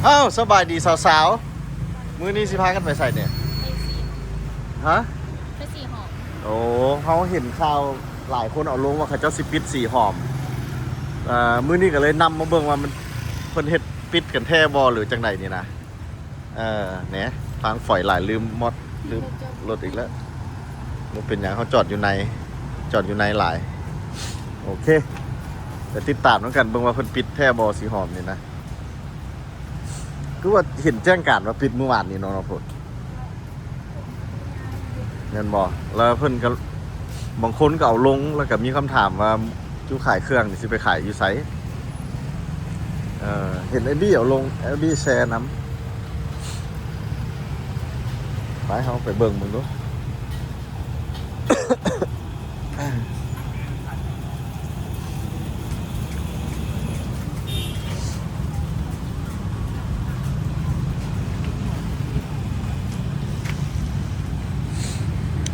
ອ້າວ ສະບາຍດີສາວໆ ມື້ນີ້ຊິພາກັນໄປໃສແດ່? ໄປສີຫອມ ຮະ? ໄປສີຫອມ. ໂອ້ ເຮົາເຫັນຂ່າວຫຼາຍຄົນເອົາລົງວ່າເຂົາເຈົ້າຊິປິດສີຫອມ. ເອີ ມື້ນີ້ກໍເລີຍນຳມາເບິ່ງວ່າມັນ ເພິ່ນເຮັດປິດກັນແທ້ບໍ່ ຫຼືຈັ່ງໃດນີ້ນະ. ເອີ ແໜ ທາງຝອຍຫຼາຍ ລືມມອດ ລືມລົດອີກແລ້ວ. ບໍ່ເປັນຫຍັງ ເຮົາຈອດຢູ່ໃນ ຈອດຢູ່ໃນຫຼາຍ. ໂອເຄ ໄປຕິດຕາມນຳກັນເບິ່ງວ່າເພິ່ນປິດແທ້ບໍ່ ສີຫອມນີ້ນະ. ຄືວ່າເຫັນແຈ້ງການວ່າປິດມື້ວານນີ້ເນາະ ນ້ອງໂພດ ແມ່ນບໍ່? ແລ້ວເພິ່ນກໍ ບາງຄົນກໍເອົາລົງ ແລ້ວກໍມີຄຳຖາມວ່າຈຸຂາຍເຄື່ອງນີ້ຊິໄປຂາຍຢູ່ໃສ? ເອີ ເຫັນອ້າຍບີເອົາລົງ ອ້າຍບີແຊນຳ. ໄປ ເຮົາໄປເບິ່ງເບິ່ງດູ.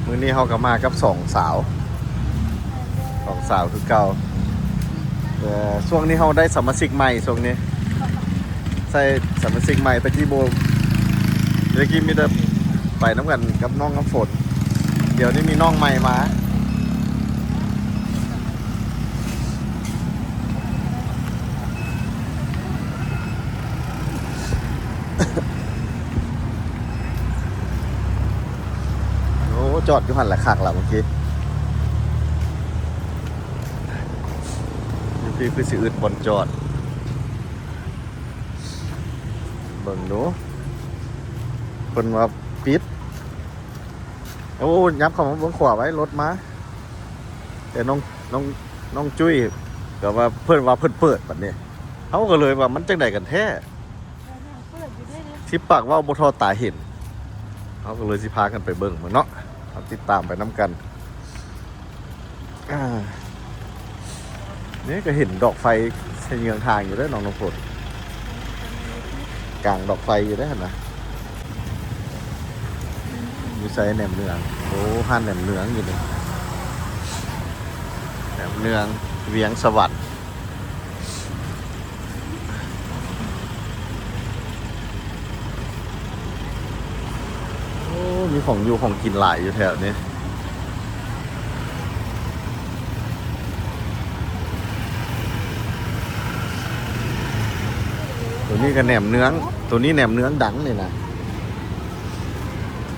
ມື້ນີ້ເຮົາກໍມາກັບສອງສາວ ສອງສາວຄືເກົ່າ. ເອີ ຊ່ວງນີ້ເຮົາໄດ້ສະມາຊິກໃໝ່ ຊ່ວງນີ້ໃສ່ສະມາຊິກໃໝ່. ຕະກີ້ບໍ່ ຕະກີ້ມີແຕ່ໄປນຳກັນກັບນ້ອງນ້ຳຝົນ. ດຽວນີ້ມີນ້ອງໃໝ່ມາ. ໂອ້ ຈອດຢູ່ຫັ້ນລະຄັກລະເມື່ອກີ້. ຢູ່ພີ້ຄືຊິອຶດບ່ອນຈອດ. ເບິ່ງດູ ເພິ່ນວ່າປິດ. ໂອ້ ຍັບເຂົ້າມາເບິ່ງຂວາໄວ້ ລົດມາ. ແຕ່ນ້ອງ ນ້ອງ ນ້ອງຈຸ້ຍກໍວ່າ ເພິ່ນວ່າເພິ່ນເປີດບັດນີ້. ເຮົາກໍເລີຍວ່າມັນຈັ່ງໃດກັນແທ້? ເປີດຢູ່ເດ້ ສິບປາກເວົ້າບໍ່ທໍ່ຕາເຫັນ. ເຮົາກໍເລີຍຊິພາກັນໄປເບິ່ງເບິ່ງເນາະ. ເຮົາຕິດຕາມໄປນຳກັນ. ອ່າ ນີ້ກໍເຫັນດອກໄຟສະເຍືອງທາງຢູ່ເດ້ ນ້ອງນ້ຳຝົນ ກາງດອກໄຟຢູ່ເດ້ຫັ້ນນະ. ຢູ່ໃສແໜມເໜືອງ? ໂອ້ ຮ້ານແໜມເໜືອງຢູ່ນີ້ ແໜມເໜືອງວຽງສະຫວັນ. ໂອ້ ມີຂອງຢູ່ຂອງກິນຫຼາຍຢູ່ແຖວນີ້. ໂຕນີ້ກໍແໜມເໜືອງ ໂຕນີ້ແໜມເໜືອງດັງນີ້ນະ.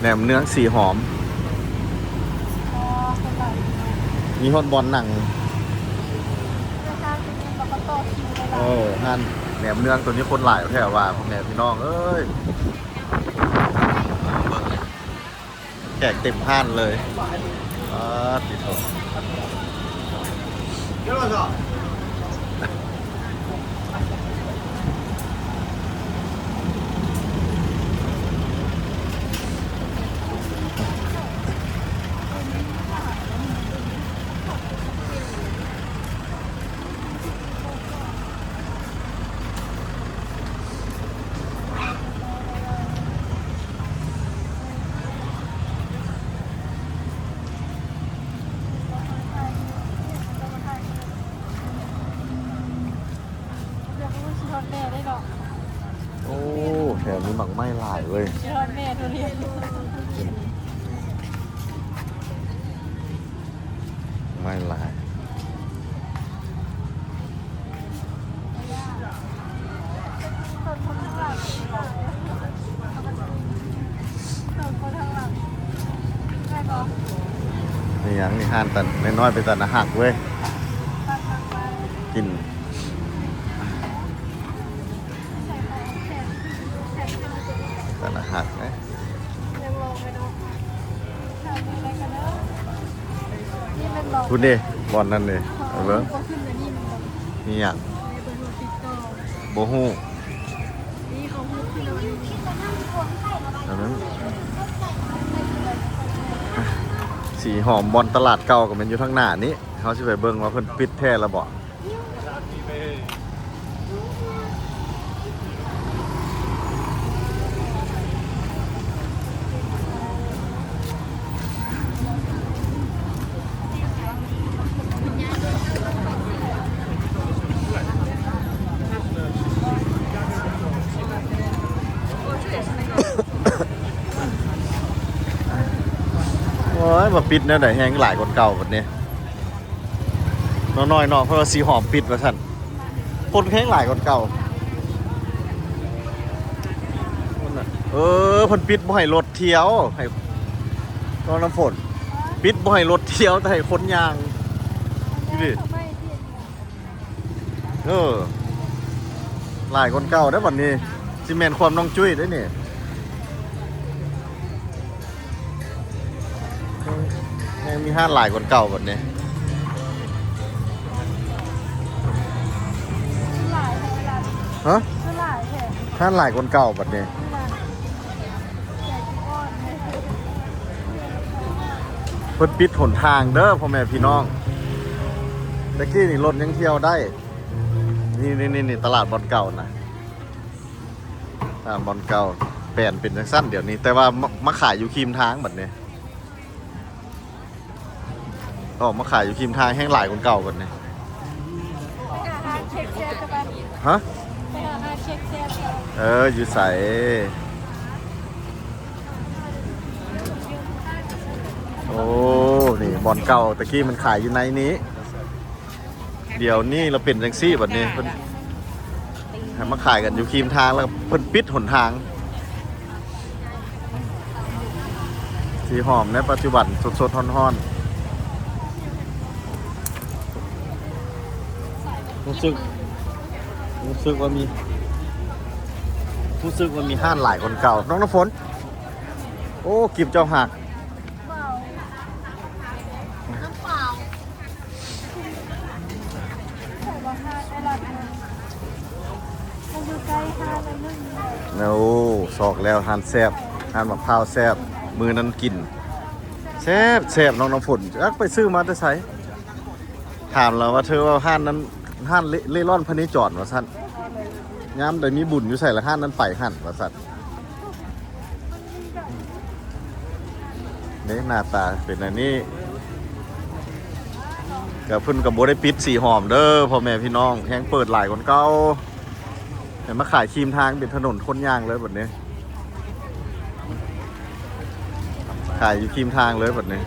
ແໜມເໜືອງສີຫອມ ມີຮອດບ່ອນນັ່ງ. ເອີ ຮ້ານແໜມເໜືອງໂຕນີ້ຄົນຫຼາຍແທ້ວ່າ ພໍ່ແມ່ພີ່ນ້ອງເອີຍ. ເບິ່ງ ແຂກເຕັມຮ້ານເລີຍ. ປາດຕິໂທ. ໂອ້ ແຖວນີ້ໝາກໄມ້ຫຼາຍເວີຍ. ໄມ້ຫຼາຍ. ມີຫຍັງນີ້ ຮ້ານຕັນນ້ອຍໆ ເປັນຕາໜ້າຮັກເວີຍ. ກິນ ຕາໜ້າຮັກເດ້. ພຸ້ນເດ້ ບ່ອນນັ້ນເດ້ ເບິ່ງ ມີຫຍັງ ບໍ່ຮູ້. ອັນນັ້ນ ສີຫອມ ບ່ອນຕະຫຼາດເກົ່າກໍແມ່ນຢູ່ທາງໜ້ານີ້. ເຮົາຊິໄປເບິ່ງວ່າເພິ່ນປິດແທ້ລະບໍ່. ເ ໂອ້ຍ ມາປິດແນວໃດແຮງຫຼາຍກວ່າເກົ່າບັດນີ້ ນ້ອຍໆ ເນາະ ເພິ່ນວ່າສີຫອມປິດວ່າຊັ້ນ ຄົນແຮງຫຼາຍກວ່າເກົ່າ. ເອີ ເພິ່ນປິດບໍ່ໃຫ້ລົດທ່ຽວ ໃຫ້ ນ້ອງນ້ຳຝົນ ປິດບໍ່ໃຫ້ລົດທ່ຽວ ແຕ່ໃຫ້ຄົນຍ່າງ ນີ້ ເອີ ຫຼາຍກວ່າເກົ່າເດ້ບັດນີ້ ຊິແມ່ນຄວາມນ້ອງຈຸ້ຍເດ້ນີ້ ແຮງມີຮ້ານຫຼາຍກວ່າເກົ່າບັດນີ້. ຮະ? ຮ້ານຫຼາຍກວ່າເກົ່າບັດນີ້. ເພິ່ນປິດຫົນທາງເດີພໍ່ແມ່ພີ່ນ້ອງ ແຕ່ກີ້ນີ້ລົດຍັງທ່ຽວໄດ້. ນີ້ໆໆ ຕະຫຼາດບ່ອນເກົ່ານະ ຕະຫຼາດບ່ອນເກົ່າ ແປນເປັນຈັ່ງຊັ້ນດຽວນີ້ ແຕ່ວ່າມາ ມາຂາຍຢູ່ຄີມທາງບັດນີ້ ອອກມາຂາຍຢູ່ຄີມທາງແຮງຫຼາຍກວ່າເກົ່າບັດນີ້. ໄປຫາຮ້ານເຄັກແຊບກັນ ຮະ? ໄປຫາຮ້ານເຄັກແຊບກັນ. ເອີ ຢູ່ໃສ? ໂອ້ ນີ້ບ່ອນເກົ່າ ຕະກີ້ມັນຂາຍຢູ່ໃນນີ້ ດຽວນີ້ລະເປັນຈັ່ງຊີ້ບັດນີ້ ເພິ່ນໃຫ້ມາຂາຍກັນຢູ່ຄີມທາງ ແລ້ວເພິ່ນປິດຫົນທາງ. ສີຫອມໃນປັດຈຸບັນສົດໆ ຮ້ອນໆ ຮູ້ສຶກ ຮູ້ສຶກວ່າມີ ຮູ້ສຶກວ່າມີຮ້ານຫຼາຍກວ່າເກົ່າ. ນ້ອງນ້ຳຝົນ ໂອ້ ກີບເຈົ້າຫັກ. ໂອ້ ຊອກແລ້ວຮ້ານແຊບ ຮ້ານໝາກພ້າວແຊບ ມື້ນັ້ນກິນແຊບໆ ນ້ອງນ້ຳຝົນ ຈັກໄປຊື້ມາແຕ່ໃສ. ຖາມລາວວ່າ ເທີວ່າຮ້ານນັ້ນ ຮ້ານເລ ເລ່ລ່ອນພະເນຈອນວ່າຊັ້ນ ຍາມໃດມີບຸນຢູ່ໃສລະຮ້ານນັ້ນໄປຫັ້ນວ່າຊັ້ນ. ເດ້ ໜ້າຕາເປັນອັນນີ້ ກະເພິ່ນກະບໍ່ໄດ້ປິດສີຫອມເດີພໍ່ແມ່ພີ່ນ້ອງ ແຮງເປີດຫຼາຍກວ່າເກົ່າ. ໃຫ້ມາຂາຍຄີມທາງເປັນຖະໜົນຄົນຍ່າງເລີຍບັດນີ້ ຂາຍຢູ່ຄີມທາງເລີຍບັດນີ້.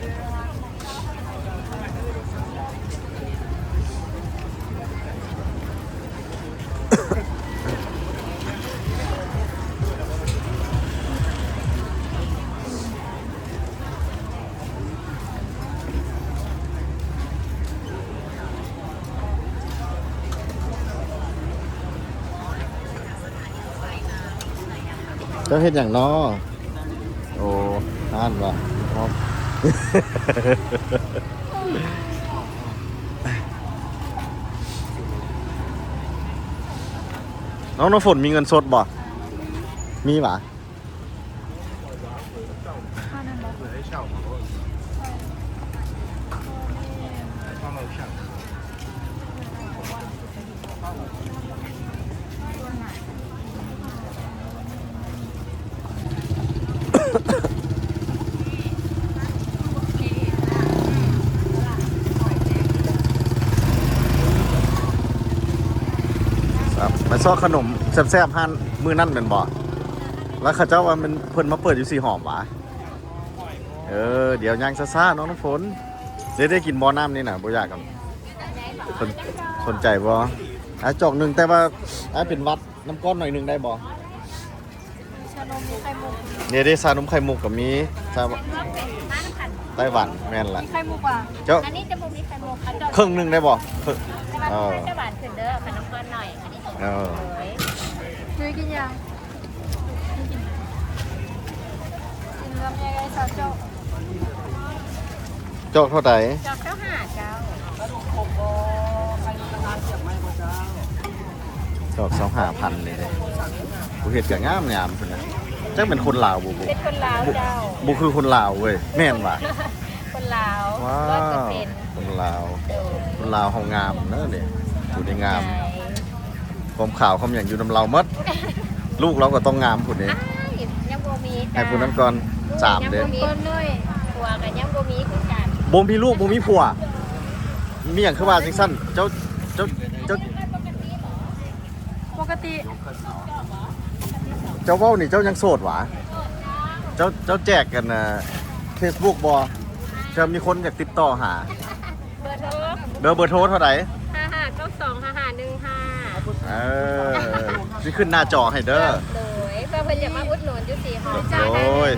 ເຈົ້າເຮັດຫຍັງນໍ? ໂອ້ ຮ້ານວ່າ ນ້ອງນ້ຳຝົນມີເງິນສົດບໍ່? ມີຫວາ? ໄປຊອກຂະໜົມແຊບໆ ຮ້ານມື້ນັ້ນແມ່ນບໍ່? ແລ້ວເຂົາເຈົ້າວ່າແມ່ນເພິ່ນມາເປີດຢູ່ສີຫອມຫວາ? ເອີ ດຽວຍ່າງຊ້າໆ ນ້ອງນ້ຳຝົນ ໄດ້ ໄດ້ກິນບໍ່ນ້ຳນີ້ນະ? ບໍ່ຢາກ ສົນ ສົນໃຈບໍ່? ອ່າ ຈອກໜຶ່ງ ແຕ່ວ່າ ອ່າ ເປັນຫວັດນຳກ້ອນໜ້ອຍໜຶ່ງໄດ້ບໍ່? ຊານົມມີໄຂ່ມຸກ ເດ້ ເດ້ ຊານົມໄຂ່ມຸກກໍມີ ຊາ ໄຕ້ຫວັນ ແມ່ນລະ ມີໄຂ່ມຸກຫວາ? ເຈົ້າ ອັນນີ້ຈະບໍ່ມີໄຂ່ມຸກ ເຄິ່ງໜຶ່ງໄດ້ບໍ່? ເອີ ຈະຫວານຂຶ້ນເດີ ຄັນນ້ຳກ້ອນໜ້ອຍ ເອີ ໂດຍ ເລີຍກິນຫຍັງ? ກິນລຳໄຍໄດ້ຊາວໂຈະ ໂຈະເທົ່າໃດ? ໂຈະຊາວຫ້າເຈົ້າ ໂຈະຊາວຫ້າພັນນີ້ເດ້ ຜູ້ເຮັດກໍງາມໆ ພຸ້ນນະ ຈັກແມ່ນຄົນລາວບໍ່ບຸ? ເປັນຄົນລາວເຈົ້າ ບໍ່ຄືຄົນລາວເວີຍ ແມ່ນຫວາ? ຄົນລາວ ວ້າວ ຮ້ອຍເປີເຊັນ ຄົນລາວ ໂດຍ ຄົນລາວເຮົາງາມເດີນີ້ ຜູ້ນີ້ງາມ ຄວາມຂາວຄວາມຫຍັງຢູ່ນຳລາວໝົດ ລູກລາວກໍຕ້ອງງາມພຸ້ນເດ້ ອ້າຍ ຍັງບໍ່ມີ ໃຫ້ຜູ້ນັ້ນກ່ອນ ສາມເດ້ ຍັງບໍ່ມີ ຜົວກໍຍັງບໍ່ມີຄືກັນ ບໍ່ມີລູກບໍ່ມີຜົວ ມີຫຍັງຄືວ່າຈັ່ງຊັ້ນ ເຈົ້າ ເຈົ້າ ເຈົ້າ ປົກກະຕິ ເຈົ້າເວົ້ານີ້ເຈົ້າຍັງໂສດຫວາ? ເຈົ້າ ເຈົ້າແຈກກັນນະ ເຟສບຸກບໍ່? ເພື່ອມີຄົນຢາກຕິດຕໍ່ຫາ ເບີໂທ ເດີ ເບີໂທເທົ່າໃດ? ຫ້າຫ້າເກົ້າສອງ ຫ້າຫ້າໜຶ່ງຫ້າ ເອີ ຊິຂຶ້ນໜ້າຈໍໃຫ້ເດີ. ໂດຍ ເພື່ອເພິ່ນຢາກມາອຸດໜູນຢູ່ສີຫອມ. ໂດຍ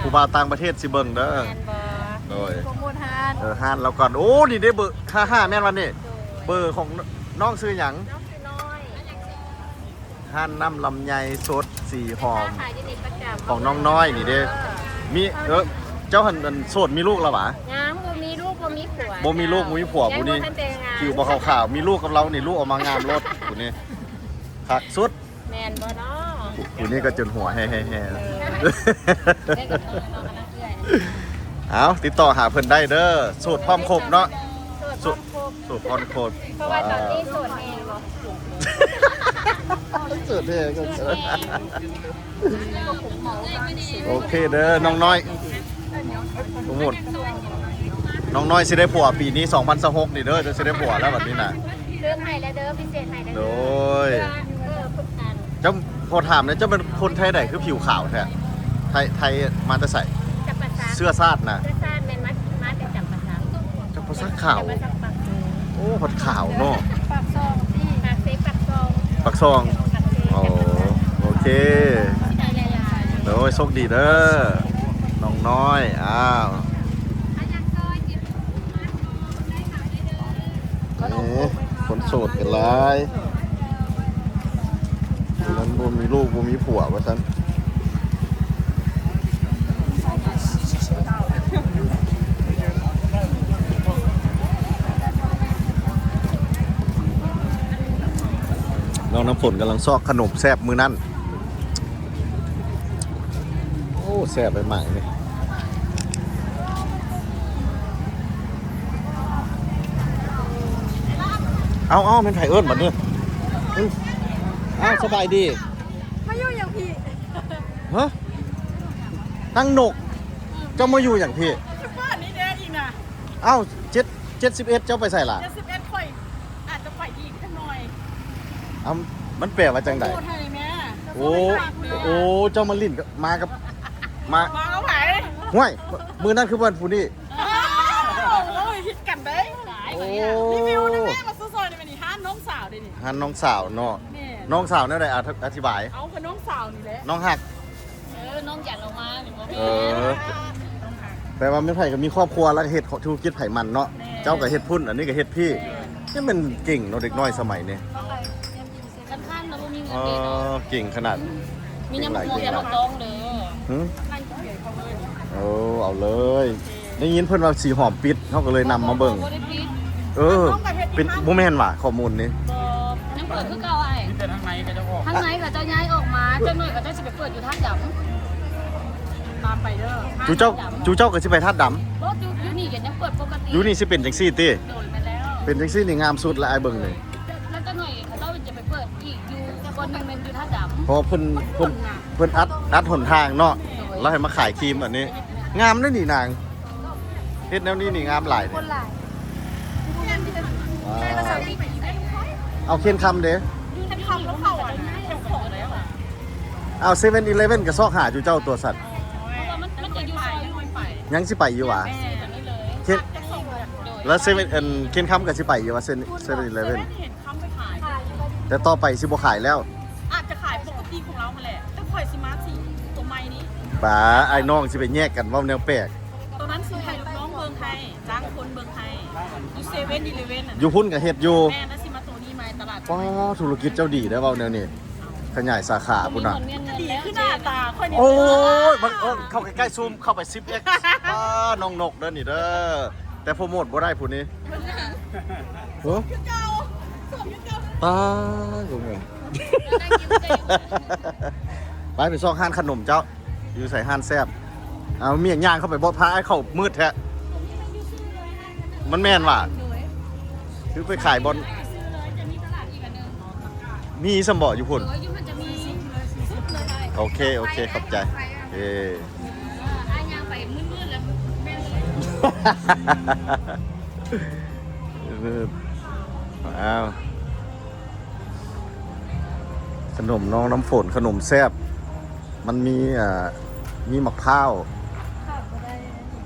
ຜູ້ບ່າວຕ່າງປະເທດຊິເບິ່ງເດີ. ແມ່ນບໍ່? ໂດຍ ໂປຣໂມດຮ້ານ ເອີ ຮ້ານລາວກ່ອນ. ໂອ້ ນີ້ເດ້ ເບີຫ້າຫ້າ ແມ່ນວ່ານີ້? ໂດຍ ເບີຂອງນ້ອງຊື່ຫຍັງ? ນ້ອງຊື່ນ້ອຍ. ຮ້ານນ້ຳລຳໄຍສົດສີຫອມ ຂາຍຢູ່ນີ້ປະຈຳ ຂອງນ້ອງນ້ອຍນີ້ເດ້. ມີ ເອີ ເຈົ້າຫັ້ນ ອັນ ໂສດ ມີລູກແລ້ວຫວາ? ຍັງບໍ່ມີລູກ ບໍ່ມີຜົວ. ບໍ່ມີລູກ ບໍ່ມີຜົວ. ຜູ້ນີ້ ຍັງບໍ່ທັນແຕ່ງງານ ຜິວບໍ່ຂາວໆ ມີລູກກັບລາວນີ້ ລູກອອກມາງາມໂລດ. ຜູ້ນີ້ຄັກສຸດ. ແມ່ນບໍ່ເນາະ? ຜູ້ນີ້ກໍຈົນຫົວແຫ່ໆໆ. ເອີ ເອົ້າ ຕິດຕໍ່ຫາເພິ່ນໄດ້ເດີ ໂສດພ້ອມຄົບເນາະ. ໂສດພ້ອມຄົບ ໂສດພ້ອມຄົບ ເພາະວ່າຕອນນີ້ໂສດແຮງ. ໂສດແຮງ. ໂອເຄເດີນ້ອງນ້ອຍ ໂປຣໂມດ ນ້ອງນ້ອຍຊິໄດ້ຜົວປີນີ້ ສອງພັນຊາວຫົກນີ້ເດີ ຈະຊິໄດ້ຜົວແລ້ວບັດນີ້ນະ. ເພີ່ມໃຫ້ແລ້ວເດີ ພິເສດໃຫ້ແລ້ວເດີ. ໂດຍ ເອີ ເອີ ເຈົ້າ ຂໍຖາມແດ່ ເຈົ້າເປັນຄົນໄທໃດຄືຜິວຂາວແທ້? ໄທ ໄທມາແຕ່ໃສ? ຈຳປາສັກ. ເຊື້ອຊາດນະ? ເຊື້ອຊາດແມ່ນມາ ມາແຕ່ຈຳປາສັກ. ຈຳປາສັກຂາວ. ໂອ້ ພັດຂາວເນາະ. ປາກຊ່ອງ ປາກເຊ ປາກຊ່ອງ. ປາກຊ່ອງ. ໂອ້ ໂອເຄ. ໂດຍ ໂຊກດີເດີນ້ອງນ້ອຍ. ອ້າວ ນີ້ ຄົນໂສດກໍຫຼາຍ ຜູ້ນັ້ນບໍ່ມີລູກ ບໍ່ມີຜົວວ່າຊັ້ນ. ນ້ອງນ້ຳຝົນກຳລັງຊອກຂະໜົມແຊບມື້ນັ້ນ. ໂອ້ ແຊບໄປໃໝ່ນີ້. ເອົາ ເອົາ ແມ່ນໃຜເອີ້ນບັດນີ້? ເອົ້າ ສະບາຍດີ. ມາຢູ່ຫຍັງພີ້? ຮະ? ຕັ້ງນົກ. ເຈົ້າມາຢູ່ຫຍັງພີ້? ຢູ່ບ້ານນີ້ແດ່ອີກນະ. ເອົ້າ ເຈັດ ເຈັດສິບເອັດ ເຈົ້າໄປໃສລະ? ເຈັດສິບເອັດ ຂ້ອຍອາດຈະໄປອີກຈັກໜ່ອຍ. ເອົ້າ ມັນແປວ່າຈັ່ງໃດ? ໂອ້ ໂອ້ ເຈົ້າມາຫຼິ້ນກັບ ມາກັບ ມາ ມາກັບໃຜ? ຫ້ວຍ ມື້ນັ້ນຄືເພິ່ນຜູ້ນີ້. ໂອ້ຍ ຜິດກັນເດ້. ໂອ້ ຣີວິວແດ່ ມາຊ່ອຍໆ ນີ້ ຮ້ານນ້ອງສາວເດ້ນີ້. ຮ້ານນ້ອງສາວເນາະ. ແມ່ນ. ນ້ອງສາວແນວໃດ? ອະ ອະທິບາຍ. ເອົາ ກໍນ້ອງສາວນີ້ແຫຼະ. ນ້ອງຮັກ. ເອີ ນ້ອງຢາກອອກມານີ້ບໍ່ແມ່ນ. ເອີ ແປວ່າແມ່ນໃຜກໍມີຄອບຄົວ ແລ້ວກໍເຮັດທຸລະກິດໃຜມັນເນາະ. ແມ່ນ. ເຈົ້າກໍເຮັດພຸ້ນ ອັນນີ້ກໍເຮັດພີ້. ແມ່ນ. ນີ້ມັນເກັ່ງເນາະ ເດັກນ້ອຍສະໄໝນີ້. ຄັນຄັນລະບໍ່ມີເງິນເດເນາະ. ອໍ ເກັ່ງຂະໜາດ. ມີຍຳໝາກມ່ວງ ເກັ່ງຫຼາຍ ຍຳໝາກຕອງເດີ. ຫື? ໂອ້ ເອົາເລີຍ. ໄດ້ຍິນເພິ່ນວ່າສີຫອມປິດ ເຮົາກໍເລີຍນຳມາເບິ່ງ. ບໍ່ໄດ້ປິດ. ເອີ ເປັນ ບໍ່ແມ່ນຫວາ ຂໍ້ມູນນີ້. ບໍ່ ຍັງເປີດຄືເກົ່າອ້າຍ. ມີແຕ່ທາງໃນເຂົາເຈົ້າອອກ ທາງໃນເຂົາເຈົ້າຍ້າຍອອກມາ. ຈັກໜ້ອຍເຂົາເຈົ້າຊິໄປເປີດຢູ່ທາດດຳ. ຕາມໄປເດີ. ຈູເຈົ້າ ທາດດຳ ຈູເຈົ້າກໍຊິໄປທາດດຳ. ບໍ່ ຢູ່ ຢູ່ນີ້ກໍຍັງເປີດປົກກະຕິ. ຢູ່ນີ້ຊິເປັນຈັ່ງຊີ້ຕິ? ໂດຍ ແມ່ນແລ້ວ. ເປັນຈັ່ງຊີ້ນີ້ງາມສຸດລະ ອ້າຍເບິ່ງນີ້. ແລ້ວຈັກໜ້ອຍເຂົາເຈົ້າຈະໄປເປີດອີກຢູ່ບ່ອນໜຶ່ງ ແມ່ນຢູ່ທ່າດຳ. ເພາະເພິ່ນ ເພິ່ນ ເພິ່ນອັດ ອັດຫົນທາງເນາະ. ໂດຍ. ແລ້ວໃຫ້ມາຂາຍຄຣີມອັນນີ້ ງາມເດ້ນີ້ນາງ ເຮັດແນວນີ້ນີ້ງາມຫຼາຍ. ຄົນຫຼາຍ. ວ້າວ. ເອົາ ຄຽນຄຳເດ? ຄຽນຄຳແລ້ວເຂົ້າອັນ ເຂົ້າຂອງແລ້ວ. ເອົາ ເຊເວັນອີເລເວັນກໍຊອກຫາຢູ່ເຈົ້າຕົວສັດ. ເພາະວ່າມັນ ມັນຈະຢູ່ຊອຍ ຍັງຊິໄປຢູ່ຫວາ? ແມ່ນ. ຄຽນ ແລ້ວເຊເວັນ ອັນ ຄຽນຄຳກໍຊິໄປຢູ່ຫວາ ເຊເວັນ ເຊເວັນອີເລເວັນ? ແຕ່ຕໍ່ໄປຊິບໍ່ຂາຍແລ້ວ. ອາດຈະຂາຍປົກກະຕິຂອງລາວຫັ້ນແຫຼະ ແຕ່ຂ້ອຍຊິມາສີຕົວໃໝ່ນີ້. ປ້າ ອ້າຍນ້ອງຊິໄປແຍກກັນເວົ້າແນວແປກ. ຕົວນັ້ນຊິໃຫ້ລູກນ້ອງເບິ່ງໃຫ້ ຈ້າງຄົນເບິ່ງໃຫ້ ຢູ່ເຊເວັນອີເລເວັນ. ຢູ່ພຸ້ນກໍເຮັດຢູ່. ແມ່ນ. ແລ້ວຊິມາໂຕນີ້ ມາຕະຫຼາດ. ປ້າ ທຸລະກິດເຈົ້າດີໄດ໋ ເວົ້າແນວນີ້ ຂະຫຍາຍສາຂາພຸ້ນນະ. ກະດີຄືໜ້າຕາຂ້ອຍນີ້. ໂອ້ຍ ມັນ ເອີ ເຂົ້າໃກ້ໆ ຊູມເຂົ້າໄປ ສິບເອັກ. ປ້າ ນ້ອງນົກເດີນີ້ເດີ ແຕ່ໂປຣໂມດບໍ່ໄດ້ຜູ້ນີ້. ໂອ້ ຄືເກົ່າ ໂສດຄືເກົ່າ. ປ້າ ໄປ ໄປຊອກຮ້ານຂະໜົມເຈົ້າ ຢູ່ໃສຮ້ານແຊບ? ເອົາ ມີຫຍັງຍ່າງເຂົ້າໄປບໍ່ ພາອ້າຍເຂົ້າມືດແທ້. ມັນແມ່ນຫວາ? ຄືໄປຂາຍບ່ອນ ມີສ່ຳບໍ່ຢູ່ພຸ້ນ? ໂອເຄ ໂອເຄ ຂອບໃຈ. ເອີ ອ້າຍຍ່າງໄປມືດໆ ແລ້ວແມ່ນເລີຍ. ອ້າວ ຂະໜົມນ້ອງນ້ຳຝົນ ຂະໜົມແຊບ ມັນມີ ເອີ ມີໝາກພ້າວ ຂາດບໍ່ໄດ້.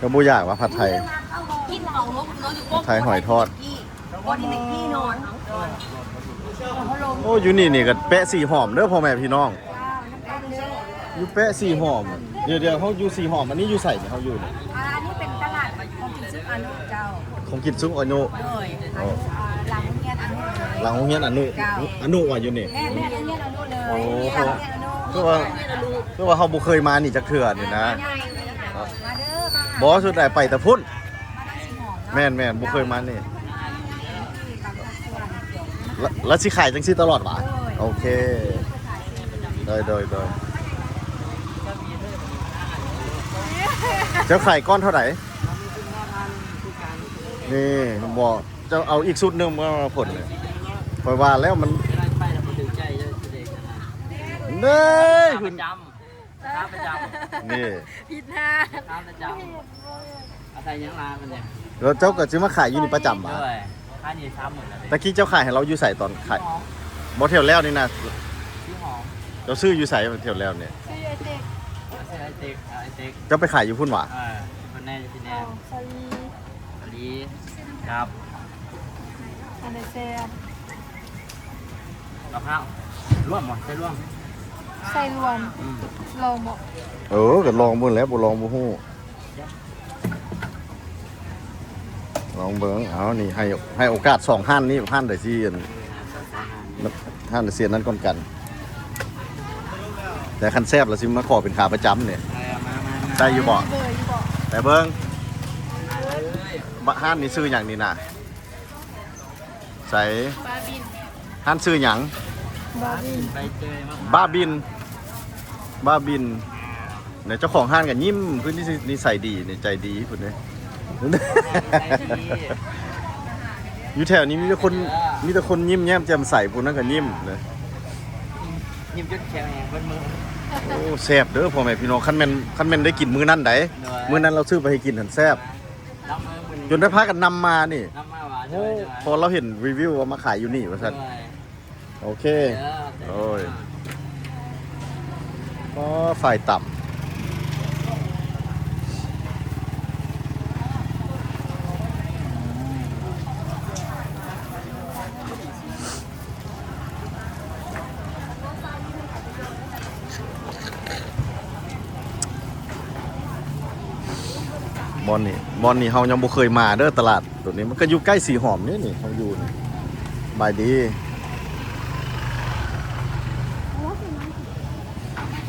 ກໍບໍ່ຢາກວ່າ ຜັດໄທ ຜັດໄທຫອຍທອດ ໂອ້ ຢູ່ນີ້ນີ້ກໍແປະສີຫອມເດີພໍ່ແມ່ພີ່ນ້ອງ ຢູ່ແປະສີຫອມ. ດຽວໆ ເຮົາຢູ່ສີຫອມ ອັນນີ້ຢູ່ໃສນີ້ ເຮົາຢູ່ນີ້? ອ່າ ອັນນີ້ເປັນຕະຫຼາດຂອງກິນສຸກອານຸເຈົ້າ. ຂອງກິນສຸກອານຸ ໂດຍ ໂອ້ ອ່າ ຫຼັງໂຮງຮຽນອານຸເລີຍ. ຫຼັງໂຮງຮຽນອານຸ ເຈົ້າ ອານຸວ່າຢູ່ນີ້? ແມ່ນໆ ໂຮງຮຽນອານຸເລີຍ. ໂອ້ ຄືວ່າ ຄືວ່າເຮົາບໍ່ເຄີຍມານີ້ຈັກເທື່ອນີ້ນະ. ມາເດີ ມາ ບໍ່ ສຸດທ້າຍໄປແຕ່ພຸ້ນ. ມາທາງສີຫອມເນາະ. ແມ່ນໆ ບໍ່ເຄີຍມານີ້. ລະ ລະຊິຂາຍຈັ່ງຊີ້ຕະຫຼອດຫວາ? ໂດຍ ໂອເຄ ໂດຍໆໆ ເຈົ້າຂາຍກ້ອນເທົ່າໃດ? ນີ້ ບໍ່ ເຈົ້າເອົາອີກຊຸດໜຶ່ງມາຜົນນີ້ ຂ້ອຍວ່າແລ້ວມັນ ເດ້ ຂາປະຈຳ ຂາປະຈຳ ນີ້ ຜິດນາ ຂາປະຈຳ ອາໄສຫຍັງລາວມັນນີ້ ແລ້ວເຈົ້າກໍຊິມາຂາຍຢູ່ນີ້ປະຈຳຫວາ? ໂດຍ ຂາຍນີ້ສາມມື້ແລ້ວເດ້. ຕະກີ້ເຈົ້າຂາຍໃຫ້ລາວຢູ່ໃສຕອນຂາຍ? ບໍ່ ແຖວແລ້ວນີ້ນະ ເຈົ້າຊື້ຢູ່ໃສແຖວແລ້ວນີ້? ຊື້ໄອເຕັກ ຊື້ໄອເຕັກ ເອົາໄອເຕັກ. ເຈົ້າໄປຂາຍຢູ່ພຸ້ນຫວາ? ເອີ ຢູ່ພຸ້ນແດ່ ຢູ່ພີ້ແດ່ ສາລີ ສາລີ ຄັບ ອັນໃດແຊບ? ມະພ້າວ ລວມບໍ່? ໃສ່ລວມ ໃສ່ລວມ ອືມ ລອງບໍ່? ເອີ ກໍລອງເບິ່ງແຫຼະ ບໍ່ລອງບໍ່ຮູ້. ລອງເບິ່ງ ເອົາ ນີ້ໃຫ້ ໃຫ້ໂອກາດສອງຮ້ານນີ້ ຮ້ານໃດຊິອັນ ຮ້ານໃດຊິອັນນັ້ນກ່ອນກັນ ແຕ່ຄັນແຊບແລ້ວຊິມາຂໍເປັນຂາປະຈຳນີ້ ເອີ ມາ ມາ ມາ ໄດ້ຢູ່ບໍ່? ມີເບີຢູ່ບໍ່? ໄປເບິ່ງ ເອີຍ ບະ ຮ້ານນີ້ຊື່ຫຍັງນີ້ນະ? ໃສ? ບ້າບິນ ຮ້ານຊື່ຫຍັງ? ບ້າບິນ ບ້າບິນ ບ້າບິນ. ແນວເຈົ້າຂອງຮ້ານກໍຍິ້ມ ຄືນິ ນິໄສດີ ນິໄສດີພຸ້ນເດ້. ຢູ່ແຖວນີ້ມີແຕ່ຄົນ ມີແຕ່ຄົນຍິ້ມແຍ້ມແຈ່ມໃສ ຜູ້ນັ້ນກໍຍິ້ມເດ້ ຍິ້ມຈົນແຂວແຫ້ງເບິດມື້. ໂອ້ ແຊບເດີພໍ່ແມ່ພີ່ນ້ອງ ຄັນແມ່ນ ຄັນແມ່ນໄດ້ກິນມື້ນັ້ນໃດ໋ ໂດຍ ມື້ນັ້ນລາວຊື້ໄປໃຫ້ກິນຫັ້ນແຊບ. ຈົນໄດ້ພາກັນນຳມານີ້ ນຳມາວ່າ ໂອ້ ໂດຍ ໂດຍ ພໍລາວເຫັນຣີວິວວ່າມາຂາຍຢູ່ນີ້ວ່າຊັ້ນ ໂດຍ ໂອເຄ ເດີ ໂອ້ຍ ອໍ ຝ້າຍຕຳ. ບ່ອນນີ້ ບ່ອນນີ້ເຮົາຍັງບໍ່ເຄີຍມາເດີ ຕະຫຼາດໂຕນີ້ ມັນກໍຢູ່ໃກ້ສີຫອມນີ້ ນີ້ເຮົາຢູ່ນີ້. ສະບາຍດີ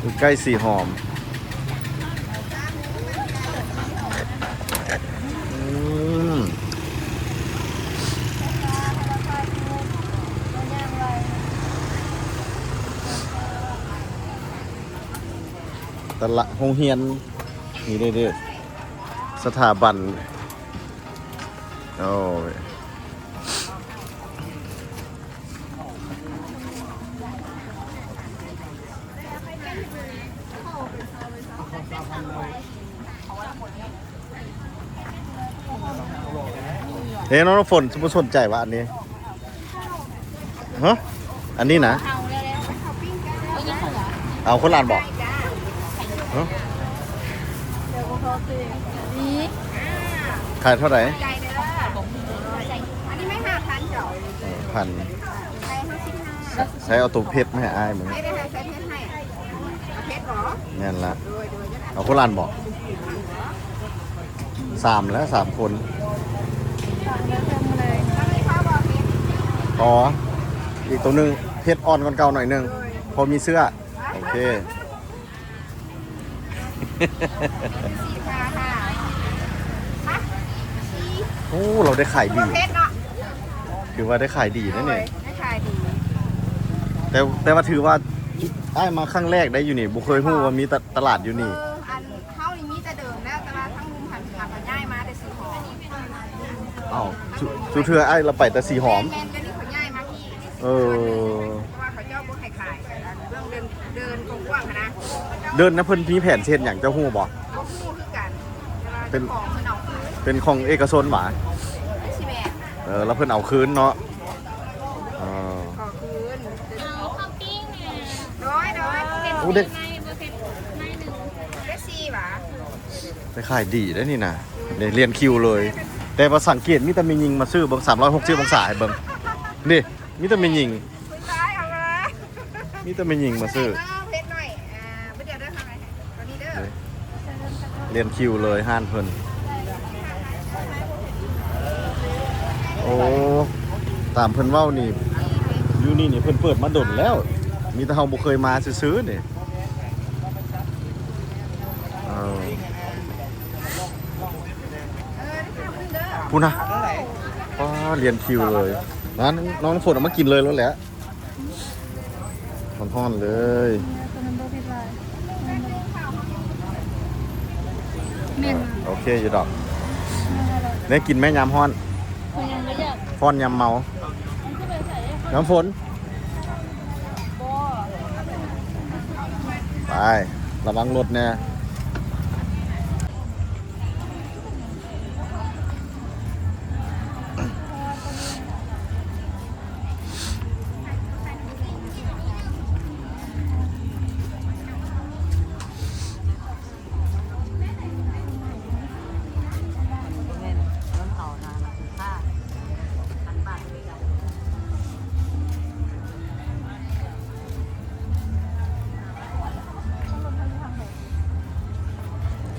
ຢູ່ໃກ້ສີຫອມ. ອືມ ຕະຫຼາດ ໂຮງຮຽນ ນີ້ເດ້ ເດ້ ສະຖາບັນ ໂອ້ຍ. ເອີ ນ້ອງນ້ຳຝົນ ຊິບໍ່ສົນໃຈຫວາ ອັນນີ້? ຮະ? ອັນນີ້ນະ? ເອົາຄົນລະອັນບໍ? ຮະ? ນີ້ ຂາຍເທົ່າໃດ? ອັນນີ້ແມ່ນຫ້າພັນເຈົ້າ. ເອີ ພັນ. ໃສ່ເອົາໂຕເຜັດມາໃຫ້ອ້າຍມື້ນີ້. ເຜັດໃຫ້ ໃສ່ເຜັດໃຫ້. ເອົາເຜັດບໍ? ແມ່ນລະ. ໂດຍ ໂດຍ. ເອົາຄົນລະອັນບໍ? ສາມແລ້ວ ສາມຄົນ. ອໍ ອີກໂຕໜຶ່ງ ເຜັດອ່ອນກວ່າເກົ່າໜ້ອຍໜຶ່ງ. ໂດຍ. ພໍມີເຊື້ອ. ໂອເຄ. ໂອ້ ລາວໄດ້ຂາຍດີ ຄືວ່າໄດ້ຂາຍດີນະນີ້. ໄດ້ຂາຍດີ ແຕ່ ແຕ່ວ່າຖືວ່າອ້າຍມາຄັ້ງແລກໄດ້ຢູ່ນີ້ ບໍ່ເຄີຍຮູ້ວ່າມີຕະ ຕະຫຼາດຢູ່ນີ້. ເອີ ອັນເຮົານີ້ມີແຕ່ເດີມແລ້ວ ແຕ່ວ່າທາງລຸ່ມຫັ້ນ ຫາກໍຍ້າຍມາແຕ່ສີຫອມ. ອ້າວ ສຸ ສຸເທື່ອອ້າຍລະໄປແຕ່ສີຫອມ. ແມ່ນໆ ດຽວນີ້ເຂົາຍ້າຍມາພີ້. ເອີ ເພາະວ່າເຂົາເຈົ້າບໍ່ໃຫ້ຂາຍ ເບື້ອງເດີ່ນ ເດີ່ນກວ້າງໆ ຫັ້ນນະ. ເດີ່ນນະ ເພິ່ນມີແຜນຊິເຮັດຫຍັງ ເຈົ້າຮູ້ບໍ່? ບໍ່ຮູ້ຄືກັນ ແຕ່ວ່າເປັນ ເຈົ້າຂອງເພິ່ນເອົາຄືນ. ເປັນຂອງເອກະຊົນຫວາ? ຄືຊິແມ່ນ. ເອີ ລະເພິ່ນເອົາຄືນເນາະ. ເອີ ຂໍຄືນ. ເອົາເຂົ້າປີ້ງແດ່. ໂດຍ ໂດຍ ໂອ້ ເດັກ ໄດ້ສີ່ຫວາ ໄດ້ຂາຍດີເດ້ນີ້ນະ ໄດ້ລຽນຄິວເລີຍ ແຕ່ວ່າສັງເກດມີແຕ່ແມ່ຍິງມາຊື້ເບິ່ງ ສາມຮ້ອຍຫົກສິບອົງສາໃຫ້ເບິ່ງ ນີ້ ມີແຕ່ແມ່ຍິງ ຜູ້ຊາຍເອົາມາ ມີແຕ່ແມ່ຍິງມາຊື້ ເຮັດໜ້ອຍ ອ່າ ບໍ່ດຽວເດີ ເຮົາໃຫ້ຕົວນີ້ເດີ ລຽນຄິວເລີຍຮ້ານເພິ່ນ ໂອ້ ຕາມເພິ່ນເວົ້ານີ້ ຢູ່ນີ້ນີ້ເພິ່ນເປີດມາດົນແລ້ວ ມີແຕ່ເຮົາບໍ່ເຄີຍມາຊື່ໆນີ້ ເອີ ພຸ້ນນະ ປ້າ ລຽນຄິວເລີຍ ນັ້ນ ນ້ອງນ້ຳຝົນເອົາມາກິນເລີຍໂລດແຫຼະ ຮ້ອນໆເລີຍ ແມ່ນ ໂອເຄຢູ່ດອກ ແມ່ນ ໄດ້ກິນແມ່ຍາມຮ້ອນ ແມ່ນ ຮ້ອນຍາມເມົາ ນ້ຳຝົນ ໄປ ລະວັງລົດແດ່.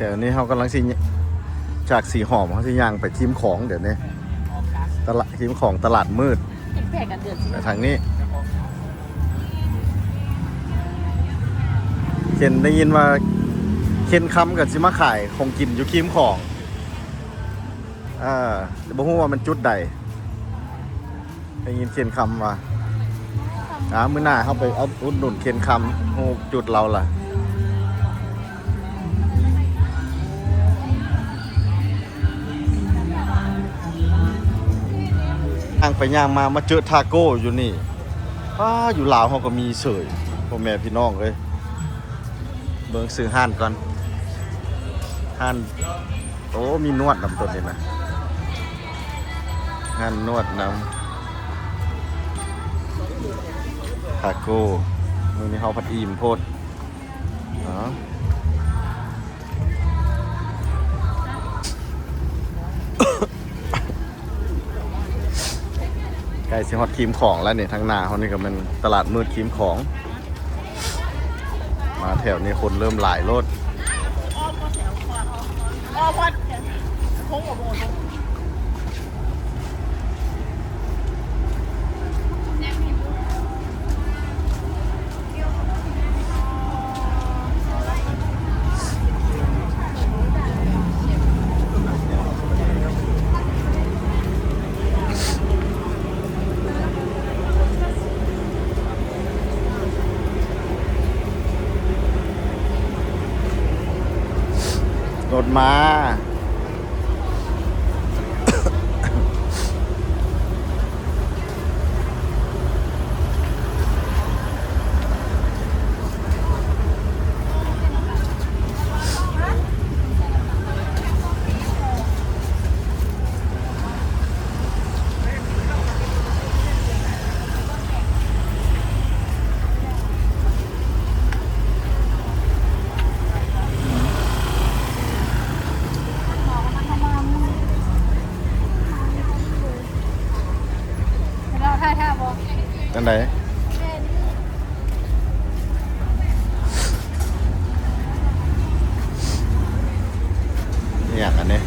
ແຖວນີ້ເຮົາກຳລັງຊິ ຈາກສີຫອມ ເຮົາຊິຍ່າງໄປຄີມຂອງ ດຽວນີ້ ຕະຫຼາດ ຄີມຂອງຕະຫຼາດມືດ ໄປທາງນີ້ ເຫັນ ໄດ້ຍິນວ່າເຄນຄຳກໍຊິມາຂາຍຂອງກິນຢູ່ຄີມຂອງ ເອີ ແຕ່ບໍ່ຮູ້ວ່າມັນຈຸດໃດ ໄດ້ຍິນເຄນຄຳວ່າ ອ່າ ມື້ໜ້າເຮົາໄປອຸດໜູນເຄນຄຳ ຮູ້ຈຸດລາວລະ ຍ່າງໄປຍ່າງມາ ມາເຈີທາໂກ້ຢູ່ນີ້ ປ້າ ຢູ່ລາວເຮົາກໍມີເສີຍ ພໍ່ແມ່ພີ່ນ້ອງເອີຍ ເບິ່ງຊື່ຮ້ານກ່ອນ ຮ້ານ ໂອ້ ມີນວດນຳຕົວນີ້ນະ ຮ້ານນວດນຳ ທາໂກ້ ມື້ນີ້ເຮົາພັດອີ່ມໂພດ ເນາະ. ໃກ້ຊິຮອດຄີມຂອງແລ້ວນີ້ ທາງໜ້າເຮົານີ້ກໍແມ່ນຕະຫຼາດມືດຄີມຂອງ ມາແຖວນີ້ຄົນເລີ່ມຫຼາຍໂລດ ລົດມາ. ເຮົາຖ່າຍຖ້າບໍ່? ຈັ່ງໃດ? ອີ່ຫຍັງອັນນີ້?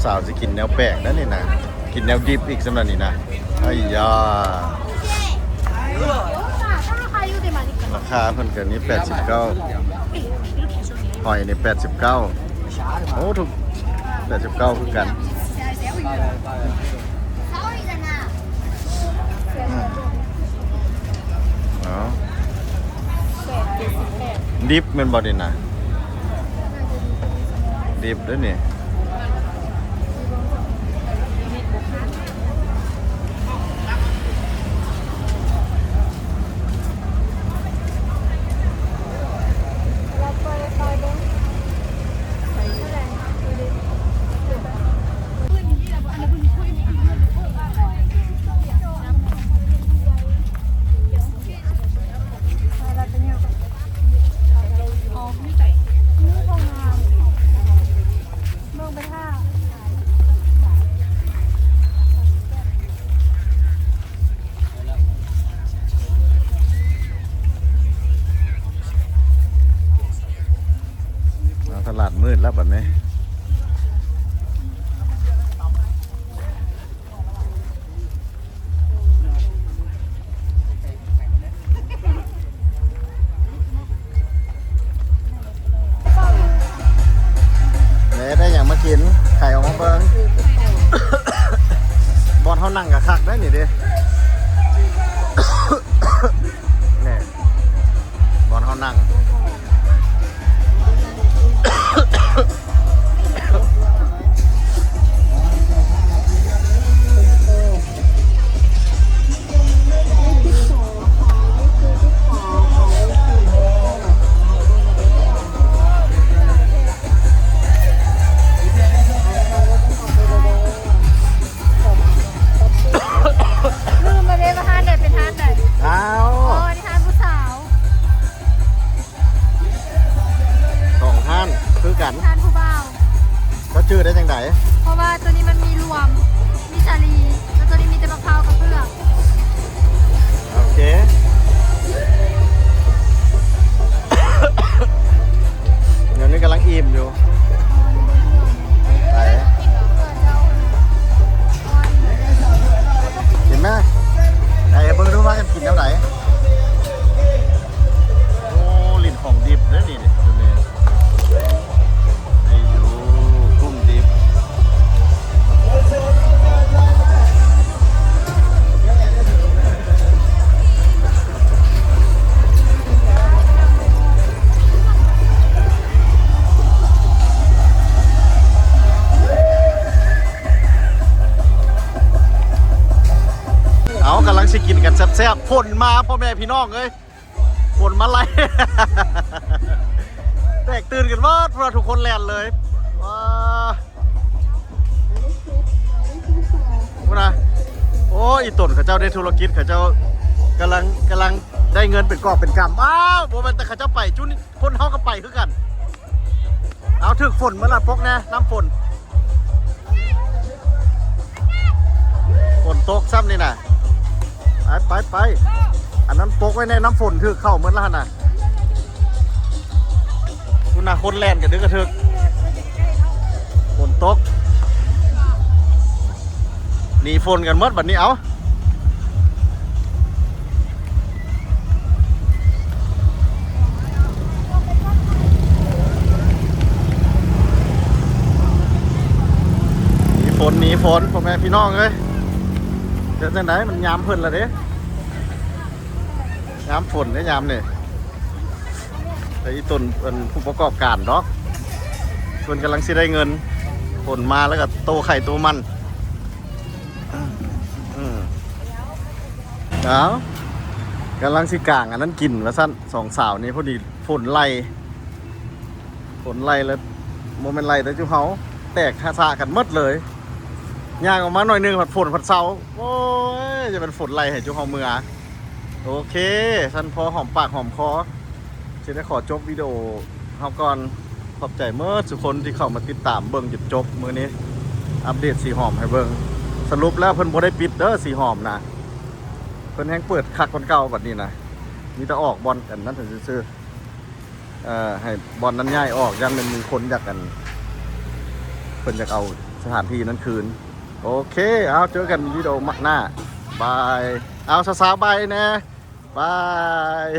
ສາວໆຊິກິນແນວແປກໄດ໋ນີ້ນະ ກິນແນວດິບອີກສ່ຳນັ້ນນີ້ນະ ໄອ້ຢາ ລາຄາເພິ່ນກໍນີ້ແປດສິບເກົ້າ ຫອຍນີ້ແປດສິບເກົ້າ ໂອ້ ຖືກ ແປດສິບເກົ້າຄືກັນ. ອືມ ເອົາ ດິບແມ່ນບໍ່ນີ້ນະ? ດິບເດ້ນີ້. ເອົາ ຕະຫຼາດມືດແລ້ວບັດນີ້. ແມ່ໄດ້ຫຍັງມາກິນ? ໄຂ່ອອກມາເບິ່ງ. ບ່ອນເຮົານັ່ງກະຄັກໄດ໋ນີ້ເດ້. ແນ່ ບ່ອນເຮົານັ່ງ. ລືມແລ້ວເດ້ວ່າຮ້ານໃດເປັນຮ້ານໃດ. ອ້າວ ອໍ ອັນນີ້ຮ້ານຜູ້ສາວ. ສອງຮ້ານຄືກັນ. ຮ້ານຜູ້ບ່າວ. ເຈົ້າຈື່ໄດ້ຈັ່ງໃດ? ເພາະວ່າໂຕນີ້ມັນມີລວມ ມີສາລີ ແລ້ວໂຕນີ້ມີແຕ່ບັກພ້າວກັບເຜືອກ. ໂອເຄ ດຽວນີ້ກຳລັງອີ່ມຢູ່. ໄປ ກິນແມະ ໃຫ້ເບິ່ງດູວ່າເພິ່ນກິນແນວໃດ. ໂອ້ ຫຼິ້ນຂອງດິບເດ້ນີ້ ນີ້ ນີ້ ໄດ້ຢູ່ ກຸ້ງດິບ. ເອົາ ກຳລັງຊິກິນກັນແຊບໆ ຝົນມາ ພໍ່ແມ່ພີ່ນ້ອງເອີຍ. ຝົນມາໄລ່ ແຕກຕື່ນກັນໝົດ ພວກທຸກຄົນແລ່ນເລີຍ. ວ້າ ພຸ້ນນະ. ໂອ້ຍ ອີ່ຕົນເຂົາເຈົ້າໄດ້ທຸລະກິດ ເຂົາເຈົ້າກຳລັງ ກຳລັງໄດ້ເງິນເປັນກອບເປັນກຳ. ອ້າວ ບໍ່ແມ່ນແຕ່ເຂົາເຈົ້າໄປ ຈຸນີ້ ຄົນເຮົາກໍໄປຄືກັນ. ເອົາ ຖືກຝົນໝົດລະ ປົກແນ່ ນ້ຳຝົນ ຝົນຕົກຊ້ຳນີ້ນະ. ໄປ ໄປ ໄປ ອັນນັ້ນປົກໄວ້ແນ່ ນ້ຳຝົນຖືກເຂົ້າໝົດລະຫັ້ນນະ. ພຸ້ນນະ ຄົນແລ່ນກະດຶກກະເຖິກ ຝົນຕົກ ໜີຝົນກັນໝົດບັດນີ້. ເອົາ ໜີຝົນ ໜີຝົນ ພໍ່ແມ່ພີ່ນ້ອງເອີຍ. ເປັນຈັ່ງໃດ ມັນຍາມເພິ່ນລະເດ້ ຍາມຝົນເດ້ຍາມນີ້. ແຕ່ອີ່ຕົນເພິ່ນຜູ້ປະກອບການດອກ ເພິ່ນກຳລັງຊິໄດ້ເງິນ ຝົນມາແລ້ວກໍໂຕໃຜໂຕມັນ. ອືມ ເອົາ ກຳລັງຊິກາງອັນນັ້ນກິນວ່າຊັ້ນ ສອງສາວນີ້. ພໍດີຝົນໄລ່ ຝົນໄລ່ແລ້ວ ບໍ່ແມ່ນໄລ່ແຕ່ຈຸເຮົາ ແຕກຫາສະກັນໝົດເລີຍ. ຍ່າງອອກມາໜ້ອຍໜຶ່ງ ພັດຝົນພັດເຊົາ. ໂອ້ຍ ຈະເປັນຝົນໄລ່ໃຫ້ຈຸເຮົາເມືອ. ໂອເຄ ຊັ້ນພໍຫອມປາກຫອມຄໍ ຊິໄດ້ຂໍຈົບວິດີໂອເຮົາກ່ອນ. ຂອບໃຈໝົດທຸກຄົນທີ່ເຂົ້າມາຕິດຕາມເບິ່ງຈົນຈົບ. ມື້ນີ້ອັບເດດສີຫອມໃຫ້ເບິ່ງ. ສະຫຼຸບແລ້ວເພິ່ນບໍ່ໄດ້ປິດເດີ ສີຫອມນະ ເພິ່ນແຮ່ງເປີດຄັກກວ່າເກົ່າບັດນີ້ນະ. ມີແຕ່ອອກບ່ອນອັນນັ້ນຊື່ໆ ເອີ ໃຫ້ບ່ອນນັ້ນຍ້າຍອອກ ຢ້ານແມ່ນມີຄົນຢາກ ອັນ ເພິ່ນຢາກເອົາສະຖານທີ່ນັ້ນຄືນ. ໂອເຄ ເອົາ ເຈີກັນວິດີໂອໜ້າ ບາຍ. ເອົາ ສາວໆ ບາຍແນ່ ບາຍ.